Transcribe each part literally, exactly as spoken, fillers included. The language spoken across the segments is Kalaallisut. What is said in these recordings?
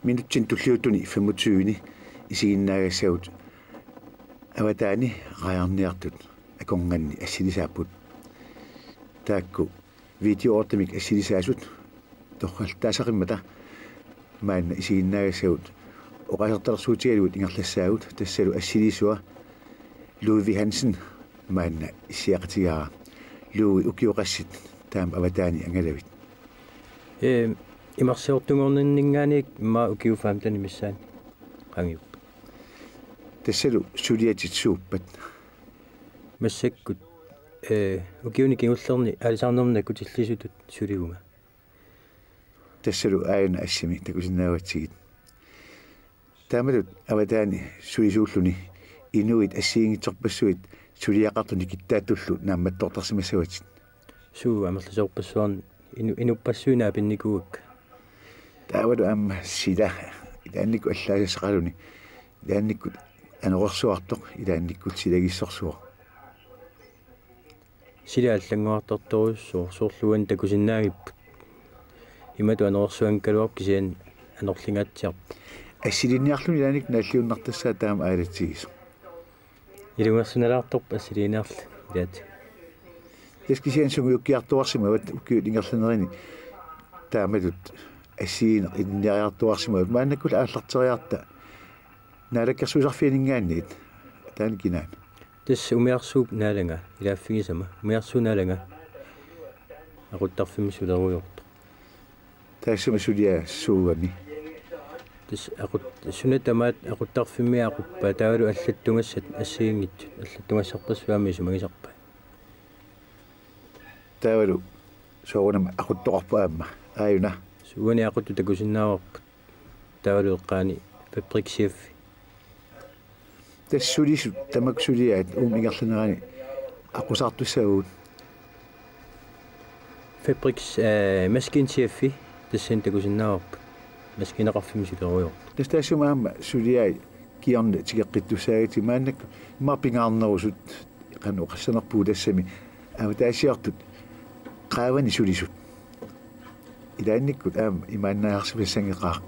Minutsini tulliuttuni femogtyveni isiginnaagassagut avataani raajarniartut akornanni assilisaapput. Taakku videoortamik assilisaasut torrallaasaqimmata maanna isiginnaagassagut oqaasertalersuutigalugit ingerlassaagut, tassalu assilisua Ludvig Hansen maanna issiaqatigaara. Ludvig, ukioqassit taama avataani angalavit? Ee, imarsiortunngorninninngaanniit immaqa ukiut femtenit missaanni qaangiupput. Tassalu suliatit suuppat? Massakkut, ee, ukiuni kingullerni aalisarnermi nakkutillisutut sulivunga. Tassalu aajuna assimi takusinnaavatsigit. Taamatut avataani sulisuulluni inuit assigiinngitsorpassuit suliaqartut nikittaattullu naammattoortarsimassavatit. Suu, amerlasoorpassuarnik inu-, inuppassuit naapinnikuuakka. Taavalu aamma sila, ilaannikkut allaasassaqaluni, ilaannikkut anorersuartoq, ilaannikkut silagissorsuaq. Sila allanngorartortorujussuuvoq, soorlu uani takusinnaagipput. Imatut anorersuanngikkaluarpoq kisianni anorlingaatsiarpoq. Assilinniarluni ilaannikkut naalliunnartassaaq taama aalatsigisoq. Ilungersunalaartorpoq assiliiniarlugu ilaatigut. Tassa kisianni sungiukkiartuarsimavat ukiut ingerlanerini taamatut assigiinneq ilinniariartuarsimavat. Maannakkut aallarteriarta Naalakkersuisarfianinngaanniit, taanna kinaana? Tassa umiarsuup Naalanga, ilaaffigisama. Umiarsuup Naalanga aquttarfimmi sulerujoortoq. Taassuma suliaq suugami? Tassa aqut-, suna tamaat aquttarfimmi aquppaa, taavalu allattugassat assigiinngitsut, allattugassarpassuit aamma isumagisarpaat. Taavalu soorunami aquttoqarpoq aamma, aajuna? Uani aquttut takusinnaavarput. Taavalu eqqaani fabrikschefi. Tassa sulisut tamakku suliaat uuma ingerlanerani aqqusaartussaavugut? Fabriks-, ee, maskinchefi tassani takusinnaavarput. Maskineqarfimmi sulerujoortoq. Tassa taassuma aamma suliai kingorna tikeqqittussaagatsigu, maannakkut immaqa pingaarnerusut qanoq oqassanerpugut tassami avataasiortut qaavani sulisut. Ilaannikkut aamma imaannaarsimassanngeqaaq.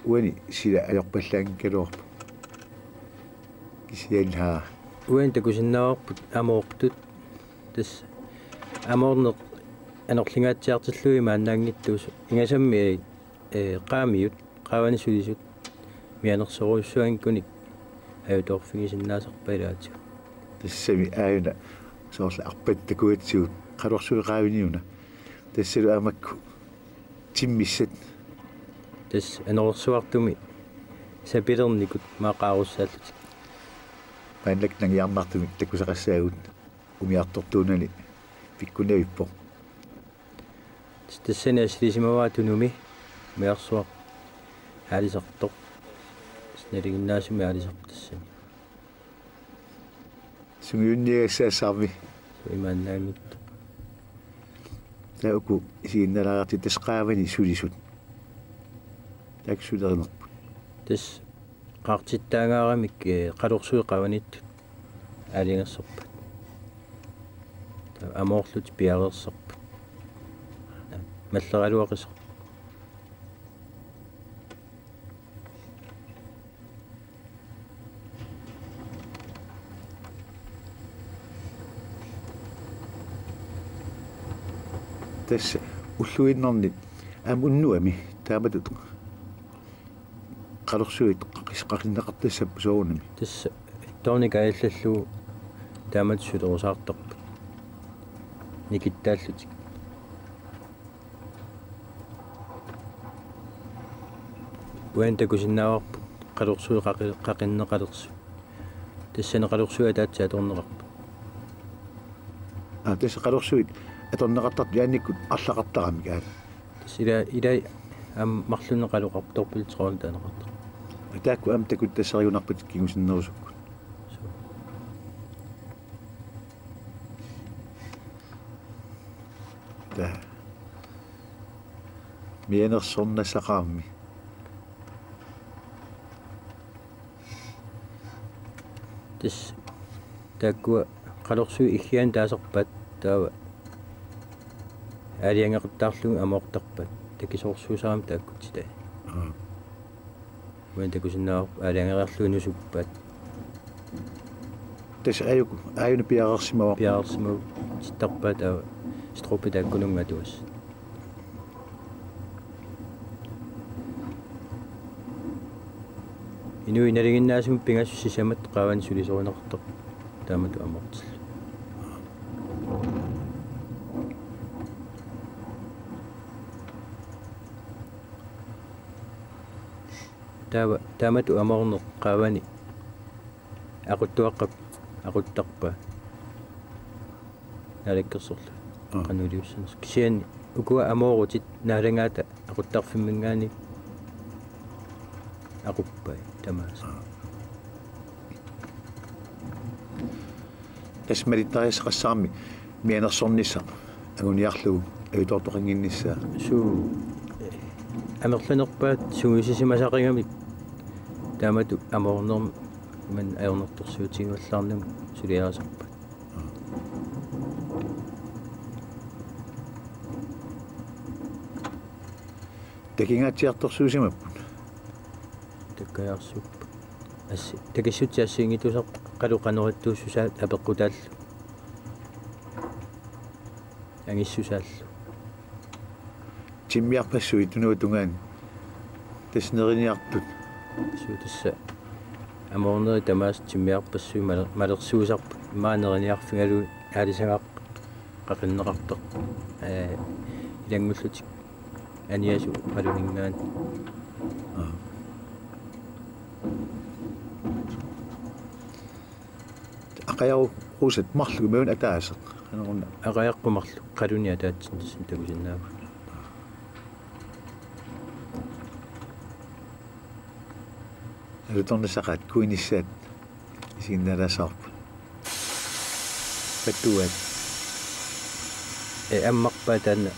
Uani sila ajorpallaanngikkaluarpoq. Kisianni haa. Uani takusinnaavarput amoortut. Tassa amoorneq anorlingaatsiartillugu imaannaanngitsuusoq. Ingasammi, ee, qaamiut, qaavani sulisut mianersorujussuanngikkunik ajutoorfigisinnaasarpaat ilaatigut. Tassami aajuna soorlu arpat takugatsigu, qalorsuit qaavaniuna. Tassalu aamma makku timmissat. Tassa anorersuartumi sapilernikut maaqaarussaalluni. Maannakkut nangiarnartumik takusaqassaagut, umiartortuunani pikkunavippoq. Tassani assilisimavaa tunumi umiarsuaq aalisartoq. Nalinginnaasumik aalisartoq tassani. Sungiunniagassaassaarmi? Suu, imaannaanngitsoq. Taava uku isiginnaalaariartigit, tassa qaavani sulisut. Taakku sulerinerput? Tassa qaartittaangaaramik, ee, qalorsuit qaavaniittut aalajangersorpaat. Taava amoorlutik piareersarput. Malleraluaqisoq. Tassa ulluinnarni aamma unnuami taamatut qalorsuit qaqis-, qaqinneqartassapput soorunami? Tassa toornikajallallugu taamatut sulerusaartarput. Nikittaallutik. Uani takusinnaavarput qalorsuit qaqi-, qaqinneqalersut. Tassani qalorsuit ataatsit atorneqarput. Aa, tassa qalorsuit atorneqartartut ilaannikkut arlaqartaramik aat? Tassa ila-, ilai aamma marlunnik qaloqartorput tredive taaneqartarput. Taakku aamma takutassarigunarpatit kingusinnerusukkut. Suu. Taa. Mianersornassaqarmi. Tassa taakkua qalorsuit iggianik taasarpaat, taava aalajangeqattaarlugit amoortarpaat. Takisoorsuusarami taakkutsitai. Aa. Uani takusinnaavarput aalajangereerlugit nusuppaat. Tassa aajuku, aajuna piareersimavaa. Piareersimavaa tittarpaat, taava strube taakkununnga atugassat. Inuit nalinginnaasumik pingasut sisamat qaavani sulisorineqartarput taamatut amoortillutik. Taava taamatut amoorneq qaavani aquttuaqqap aquttarpaa. Naalakkersorlugit. Aa. Qanoq iliussanersoq. Kisianni ukua amoorutit naalagaata aquttarfimminngaanniit aquppai tamaasa. Aa. Tassa malittarisassaqassaarmi mianersornissaq anguniarlugu ajutoortoqannginnissaa. Suu, amerlanerpaat sungiusisimasaqigami taamatut amoornermi imannak ajornartorsiutigivallaarnagit suliarisarpaat. Takingaatsiartorsuusimapput. Takkajaarsuupput. Assi-, takissutit assigiinngitsuusarput qanoq qanoq ittuussusaat apeqqutaallu. Angissusaallu. Timmiarpassuit tunuata tungaanut. Tassa neriniartut. Suu, tassa amoornerit tamaasa timmiarpassuit maler-, malersuisarput. Immaqa neriniarfigalugit aalisagaq qaqinneqartoq. Ee, ilanngullutik aniasut qaluninngaanniit. Aa. Aqajarusat marluk imaluunniit ataaseq. Qanoruna. Aqajaqqut marluk. Qalunit ataatsinni tassani takusinnaavat. Alutornissaqaat kuinissaat isiginnaalaassavavut. Pattuaat. Ee, ammarpaat taanna,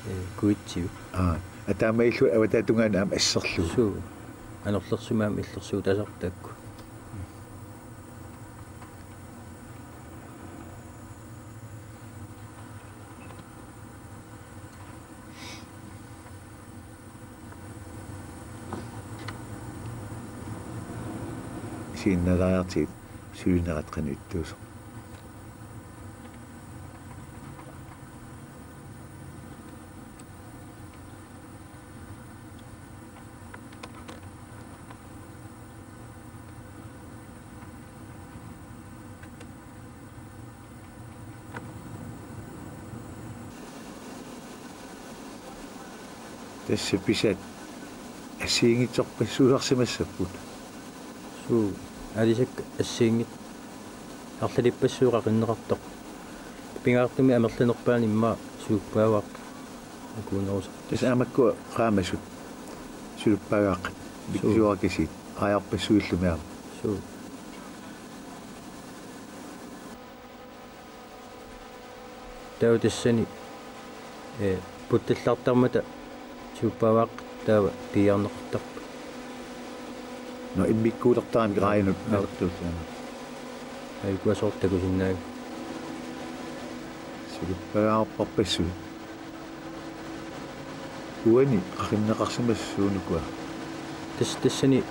ee, kuitsiup. Aa, ataamaalillugu avataata tungaanut aamma asserlugu. Suu. Anorlersumik aamma illersuutaasarput taakku. Isiginnaalaariartigit sulinerat qanoq ittuusoq. Tassa pisaat assigiinngitsorpassuusarsimassapput. Suu, aalisakkat assigiinngitsut arlalippassuit qaqinneqartarput. Pingaartumik amerlanerpaani immaqa suluppaavaaqqat akuunerusarput. Tassa aamma makkua qaamasut suluppaagaaqqat. Suu. Mikisuarakasiit aajarpassuillumi aamma. Suu. Taava tassani, ee, puttallartarmata suluppaavaaqqat taava piiarneqartarput. Nå, immikkuulertaramik raajunut. Aa. Nalertuut. Aa, ukua soorlu takusinnaavat. Suluppaagaarpassuit. Uani qaqinneqarsimassuunuku. Tas-, tassani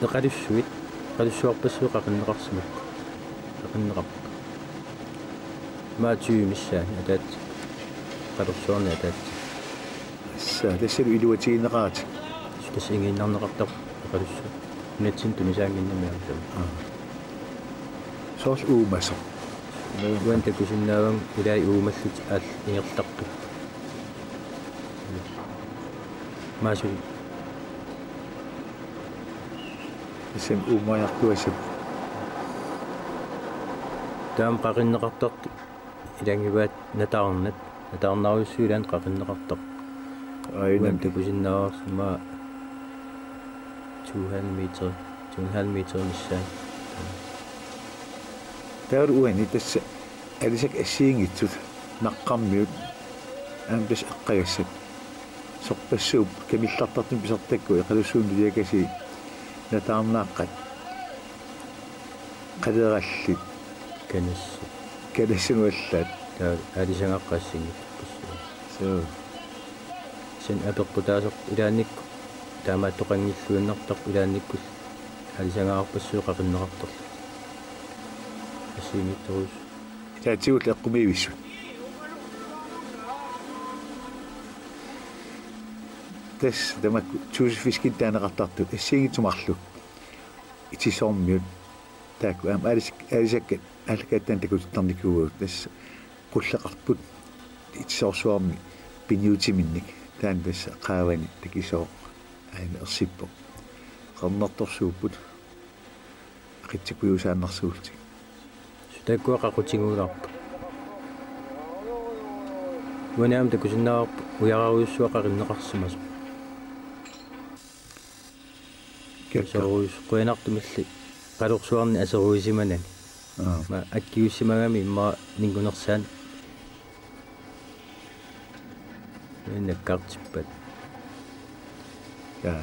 eqalussuit, eqalussuarpassuit qaqinneqarsimapput. Qaqinneqarput. Maatiumissaani ataatsit. Eqalussuarni ataatsit. Assa, tassalu iluatigineqaratik. Tassa igiinnarneqartarput eqalussuit. Nunatsinni tunisaannginnami aamma tama. Aa. Soorlu uumasoq. Uani takusinnaavunga ilai uumallutik aamma ingerlaqqippat. Maasuli. Tassami uumajartuassap. Taama qaqinneqartartut ilagivaat nataarnat. Nataarnarujussuit ilaanni qaqinneqartarput. Aajuna. Uani takusinnaavarsi immaqa to en halv meter, to en halv meter missaani. Taava uani tassa aalisakkat assigiinngitsut naqqarmiut aamma tassa eqqagassat. Sorpassuupput kamillartartumik pisartakkagut eqalussuit nuliakasiit nataarnaaqqat. Qalerallit. Kanassi. Kanassinut allaat. Taava aalisagaqqat assigiinngitsorpassuit. Suu. Sen apeqqutaasarpoq ilaannikkut taamaattoqanngilluinnartarpoq ilaannikkut aalisagaarpassuit qaqinneqartarlugit. Assigiinngitsorujussuit. Ilaatigut eqqumiivissut. Tassa tamakku Josefiskinit taaneqartartut assigiinngitsut marluk itisoormiut. Taakku aamma aalis-, aalisakkat aallakaatitaannik takutittarnikuuagut, tassa qulleqarput itisoorsuarmi piniutiminnik. Taanna tassa qaavani takisooq aajuna ersippoq. Qernertorsuupput aqitsikkujuusaannarsuullutik. Suu, taakkua qaqutigiulaarput. Uani aamma takusinnaavarput ujararujussuaq qaqinneqarsimasoq. Kakka. Aserujus-, qujanartumilli qalorsuarni aseruisimanani. Aa. Aamma akkiussimagami immaqa ningunersaanni nakkartippat. Ja.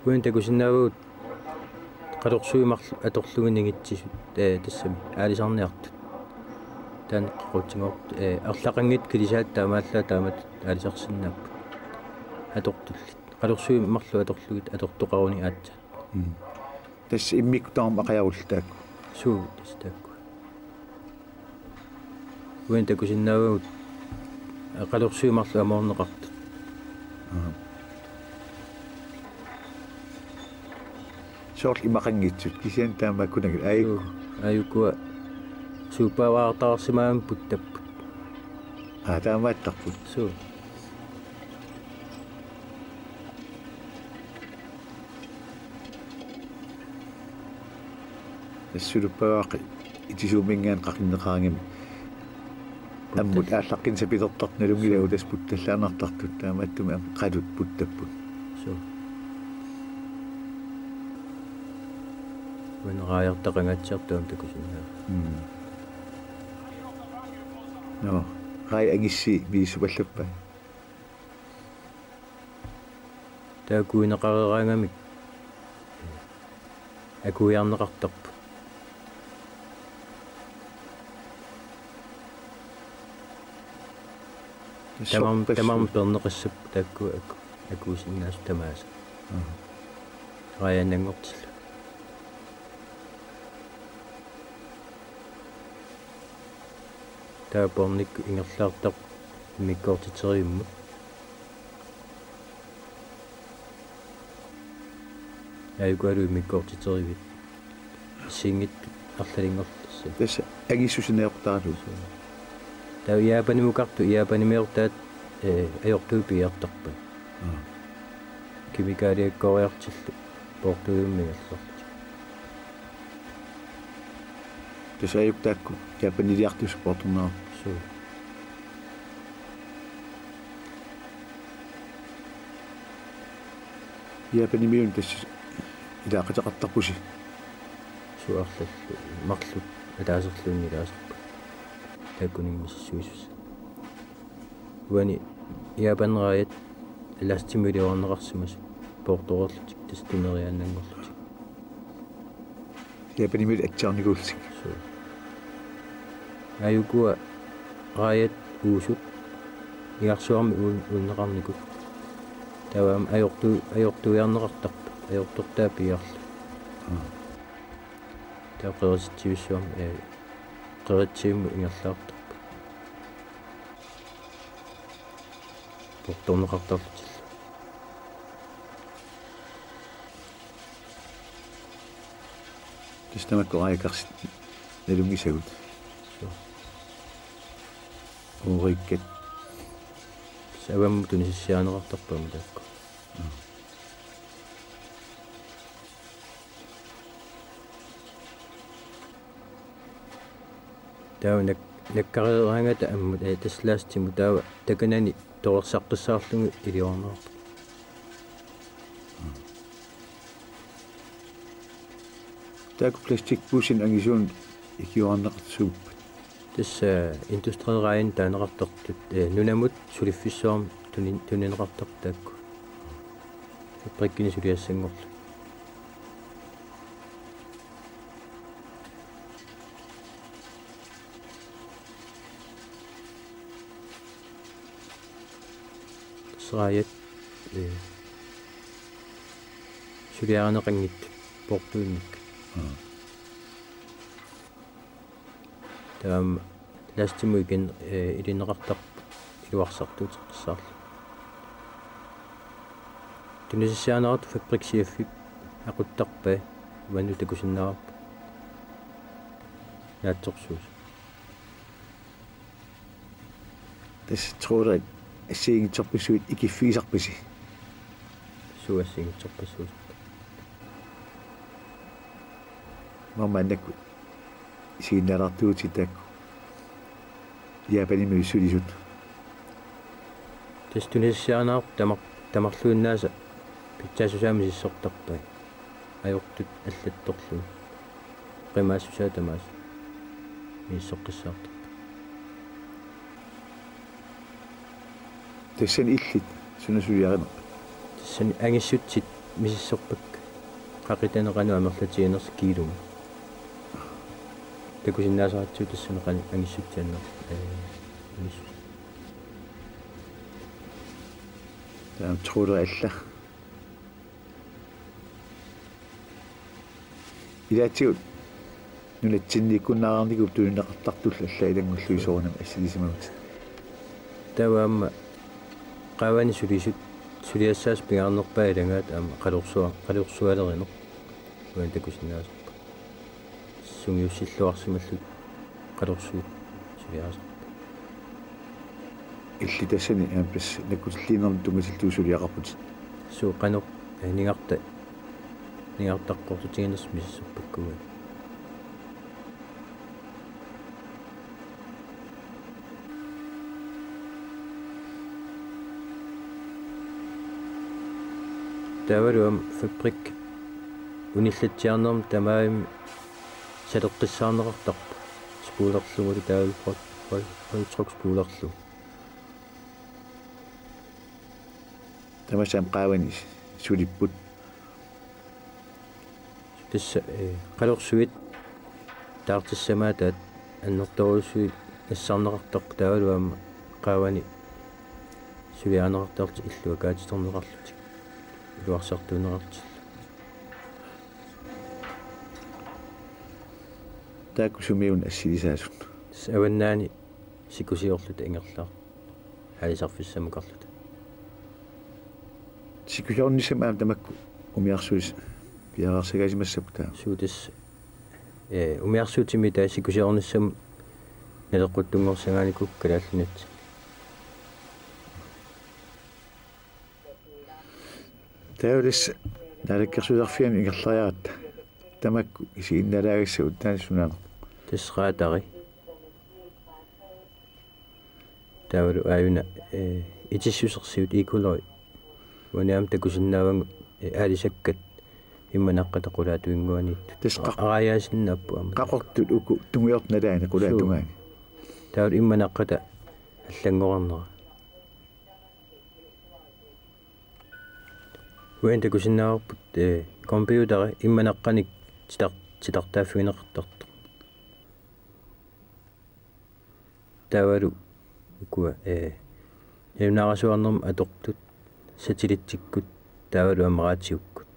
Uani takusinnaavagut qalorsuit marluk atorlugit ningitsisut, ee, tassami aalisarniartut. Taanna qaqutigoortut, ee, arlaqanngitsut kilisaat taamaallaat taamatut aalisarsinnaapput. Atortullit. Qalorsuit marluk atorlugit atortoqarunik aatsaat. Mm. Tassa immikkut tamarmik aqajarullit taakku. Suu, tassa taakku. Uani takusinnaavagut qalorsuit marluk amoorneqartut. Aa. Soorlu imaqanngitsut kisianni taamaakkunagit aajuku. Suu, aajukua suuppaavaartaarsimagaanni puttapput. Aa, taamaattarput. Suu. Assuluppagaaqi itisuuminngaanniit qaqinneqaraangamik. Ammut aallaqqinneq sapilertartut nalunngilagut, tassa puttallaannartartut, taamaattumik aamma qalut puttapput. Suu. Uani raajartaqangaatsiartoq aamma takusinnaavat. Mm. Nå, raajat angissi misissuallappai. Taakkuineqareeraangamik akuiarneqartarput. Tamarm-, sorpassuit. Tamarmik peerneqassapput taakku aku-, akuusinnaasut tamaasa. Aha. Raajaannanngortillugit. Taava poornikkut ingerlaartarput immikkoortiterivimmut. Aajuku alu immikkoortiteriviit. Assigiinngitsut arlalinngorlutik. Tassa angissusineequtaalu. Taava Japanimukartut, Japanimiortaat, ee, ajortuut piiartarpai. Aa. Kemikaaliakkooriartillu poortuivimmik ingerlasarlutik. Tassa aajuku taakku Japaniliartut poortorneqarput. Suu. Japanimiunut tassa ilaaqateqartarpusi. Suu, arlallit marluk ataaserluunniit ilaasarput. Taakkuninnga misissuisussat. Uani Japan raajat lastimik iliorarneqarsimasut poortoreerlutik tassa tuneriaannanngorlutik. Japanimiut atsiarnikuullutik. Suu. Aajukua raajat uusut igarsuarmi uun-, uunneqarnikut. Taava aamma ajortu-, ajortuiarneqartarput, ajortortaat piiarlugit. Aa. Taava qerititsivissuarmi, ee, qerititsivimmut ingerlaartarput. Poortorneqartarlutillu. Tassa tamakku raajakarsit nalunngisagut. Suu. Uuriikkat. Tassa avammut tunisassiarineqartarput aamma taakku. Aa. Taava nak-, nakkareeraangata ammut, ee, tassa lastimut taava takanani torersaqqissaarlugu iliorneqarpoq. Taakku plastikpuussinik angisuunik ikiorarneqartut suuppat? Tassa industrieraajat taaneqartartut, ee, nunamut suliffissuarmut tuni-, tunineqartartut taakku. Fabrikkini suliassanngorlugit. Drejat, eh, suliarineqanngitsut poortuinnakkut. Mm. Taava lastimut ikin, eh, ilineqartarpoq iluarsartuuteqqissaarlugu. Tunisassiarineqartut Fabrik C F-ip aquttarpai uannut takusinnaavarput. Naatsorsuusoq. Tassa Trolerit assigiinngitsorpassuit ikiffigisarpisi? Suu, assigiinngitsorpassuusarput. Maannakkut isiginnaalaartuutit taakku Japanimi sulisut. Tassa tunisassiarineqartut tamar-, tamarluinnaasa pitsaassusaa misissortarpai. Ajortut allattorlugit. Qimaassusaa tamaasa misissoqqissaartarput. Tassani illit suna suliarinerpit? Tassani angissutsit misissorpakka. Qaqitani qanoq amerlatiginersoq kiilumi. Takusinnaasaratsigu tassani qanoq angissutsit anner-, eh, angissutsit. Taava Troleri alla. Ilaatigut nunatsinniikkunnaarnikuupput tunineqartartullu allaat ilanngullugit soorunami assilisimavutit. Taava aamma qaavani sulisut, suliassaasut pingaarnerpaat ilagaat aamma qalursua-, qalursualerineq. Uani takusinnaasarput. Sungiussilluarsimallutik qalursui suliarisarput. Illit tassani aamma tassa nakkutilliinermut tunngatillugu suliaqarputit. Suu, qanoq, eh, ningarta-, ningartaqqortutiginersoq misissorpakka uani. Taavalu aamma Fabrik unillatsiarnermi tamaasa saleqqissaarneqartarpoq. Spolerlugulu taavalu rød-, rød-, rødtrykspolerlugu. Tamaasa aamma qaavani sulipput. Tassa, eh, qalursuit taartissamaataat annertoorujussuit nassarneqartarput taavalu aamma qaavani suliarineqartarlutik illuakaatiterneqarlutik iluarsartuunneqarlutik. Taakku sumiuna assilisaasut? Tassa avannaani sikusiorluta ingerlaartut aalisarfissammukarluta. Sikusiornissamut aamma tamakku umiarsuit piareersagaasimassapput taava? Suu, tassa, eh, umiarsuutimmi taava sikusiornissamut naleqquttunngorsagaanikuupput Kalaallit Nunaanni. Taava tassa Naalakkersuisarfiani ingerlariaratta tamakku isiginnaalaagassat taanna sunaana? Tassa radari. Taavalu aajuna, eh, itissusersiut ekologit. Uani aamma takusinnaavagut, eh, aalisakkat immanaqqata qulaatuinnguaniittut. Tassa qaq-, araajaasinnaappugut aamma. Qaqortut uku tungujortut nalaani qulaatungaani. Suu. Taavalu immanaqqata allanngorarnera. Uani takusinnaavarput, eh, computeri immanaqqanik titar-, titartaaffigineqartartoq. Taavalu ukua, eh, nalunaarasuarnermut atortut, satellitsikkut, taavalu aamma raatiukkut.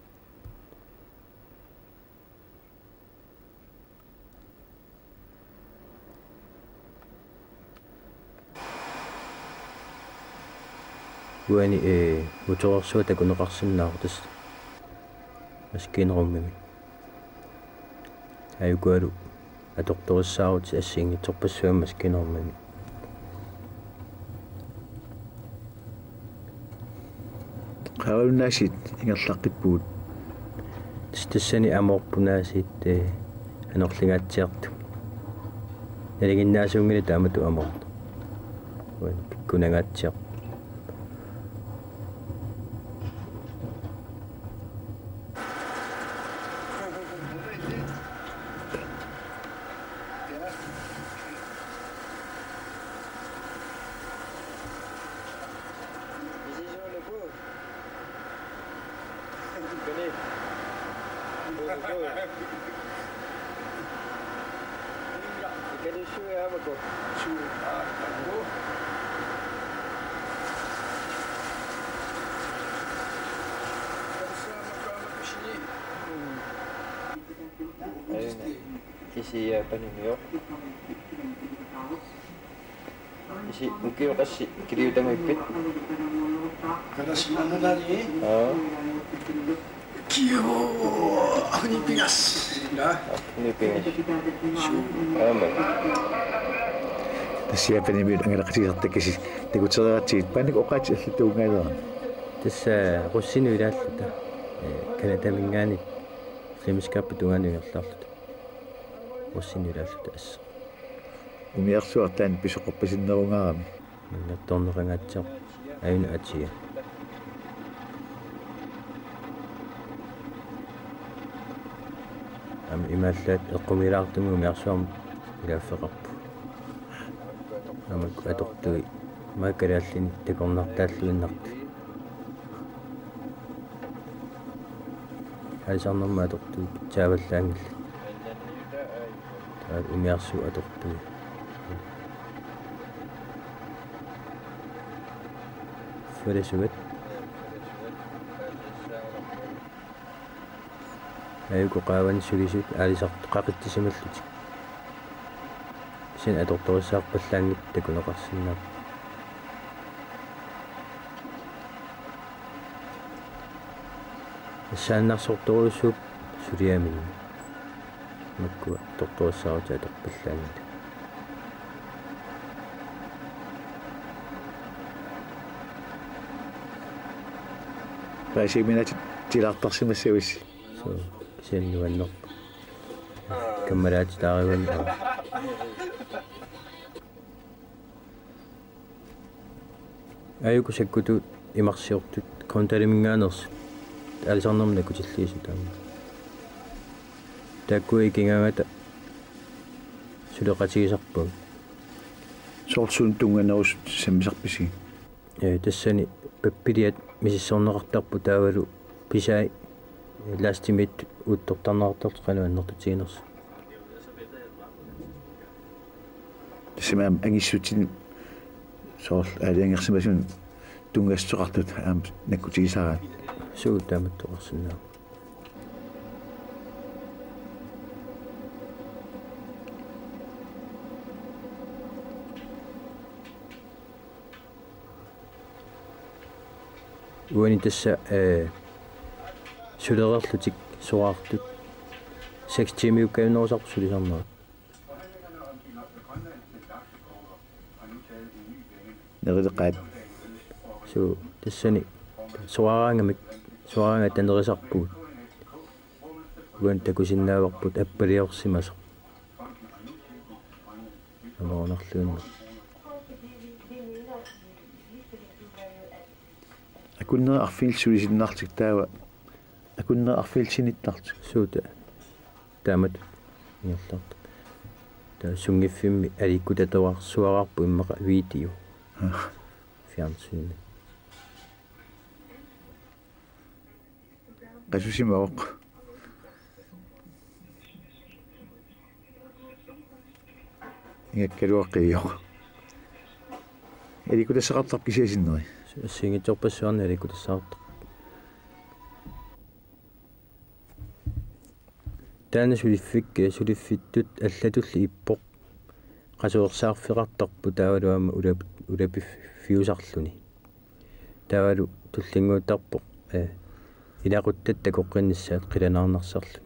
Uani, eh, motorersua takuneqarsinnaavoq tassa maskiinerummimmi. Aajukualu atortorissaarutit assigiinngitsorpassuit maskiinerummimmi. Qaavaluunniit aasiit ingerlaqqippugut? Tassa tassani amoorput aasiit, eh, anorlingaatsiartut. Nalinginnaasuunngilaq taamatut amoorneq. Uani pikkunangaatsiarpoq. Isi Japanimioq. Isi ukioqassi kiliutamippit? Kalaallit Nunaanni. Aa. Kio, afini pingas. Afini pingas. Aamma. Tassa Japanimiut angalaqatigisartakkasi takutereeratsigit, paannak oqaatsit allatut tunngavilerami? Tassa russiinut ilaalluta. Ee, Canadaminngaanniit flyveskibip tungaanut ingerlaarluta. Russiinut ilaalluta asseq. Umiarsuartaani pisoqarpasinnerungaarami. Nannattorneqangaatsiaq ajunngilaq atia. Aamma imaallaat eqqumiilaartumik umiarsuarmi ilaaffeqarpoq. Aamma atortui maakkalaallinik takornartaalluinnartut. Aalisarnermut atortui pitsaavallaanngillat. Taava umiarsuup atortui. Falasuat. Aajuku qaavani sulisut aalisartut qaqitsissimallutik. Kisianni atortorissaarpallaanngitsut takuneqarsinnaavoq. Assaannarsortorujussuupput suliaminni. Makkua atortorissaarutit atorpallaanngillat. Paasiuminaatsit tilaartarsimassavasi. Suu, kisianni nuannerpoq. Kammalaatitaarivallaarpoq. Aajuku sakkutuut imarsiortut Grøndahliminngaanneersut aalisarnermut nakkutilliisut aamma. Taakkua ikigaangata suleqatigisarpagut. Soorlu suut tunnganerusut sammisarpisi? Ee, tassani pappiliat misissorneqartarput taavalu pisai lastimiittut uuttortarneqartartut qanoq annertutiginersut. Tassami aamma angissutsinni soorlu aalajangersimasumik tunngassuseqartut aamma nakkutigisaraat. Suu, taamatut oqarsinnaavoq. Uani tassa, ee, sulereerlutik soraartut seks tiimiukkaannerusarput sulisarnerat. Nerileqaat. Suu, tassani soraaraangamik, soraaraangat tanerisarpugut. Uani takusinnaavarput appaliorsimasoq. Amerunarluinnaq. Akunneri arfinillit sulisinnarlutik taava. Akunneri arfinillit sinittarlutik. Suuta. Taamatut ingerlaartut. Taava sunngiffimmi aliikkutatoraarsuaraarput immaqa video. Aa. Fjernsyni. Qasusimavoq. Ingakkaluaqqiivoq. Aliikkutassaqartarpit kisiat sinneri? Assigiinngitsorpassuarnik aliikkutassaqartarput. Taanna suliffik-, suliffittut allatulli ippoq. Qasuersaarfeqartarpoq taavalu aamma ulap-, ulapiffiusarluni. Taavalu tullinnguuttarpoq, ee, ilaquttatta takoqqinnissaat qilanaarnarsarluni.